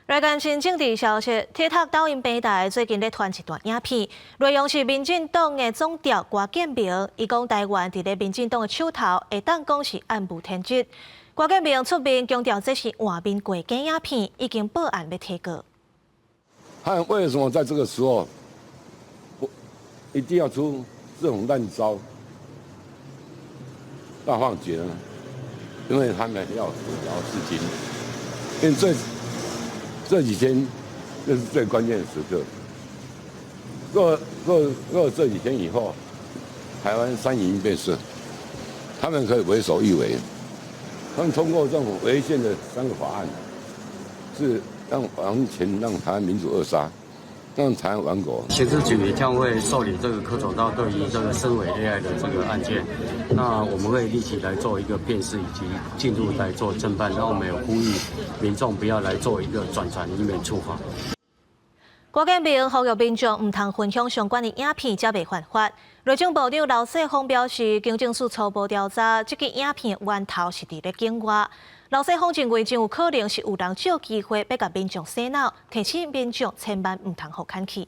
來關心政治消息，鐵塔抖音平台最近咧傳一段影片，內容是民進黨的總召郭建明，伊講台灣佇咧民進黨的手頭，會當講是暗無天日。郭建明出面強調，這是換面過假影片，已經報案欲提告。他們為什麼在這個時候，一定要出這種爛招、大放厥呢？因為他們要混淆視聽，因為這幾天這是最關鍵的時刻。若這幾天以後，台灣三贏變色，他們可以為所欲為。他們通過這種違憲的三個法案，是讓完全讓台灣民主扼殺，讓台灣亡國。刑事局將會受理這個柯總召對於這個深偽 AI 的這個案件，那我們會立即來做一個辨識以及進入來做偵辦，然後我們有呼籲民眾不要來做一個轉傳，以免觸法。郭建明呼籲民眾毋通分享相關的影片，才袂犯法。內政部長劉世鋒表示，警政署初步調查，這個影片源頭是佇咧境外。劉世鋒認為，真有可能是有人藉機會欲共民眾洗腦，提醒民眾千萬毋通予牽去。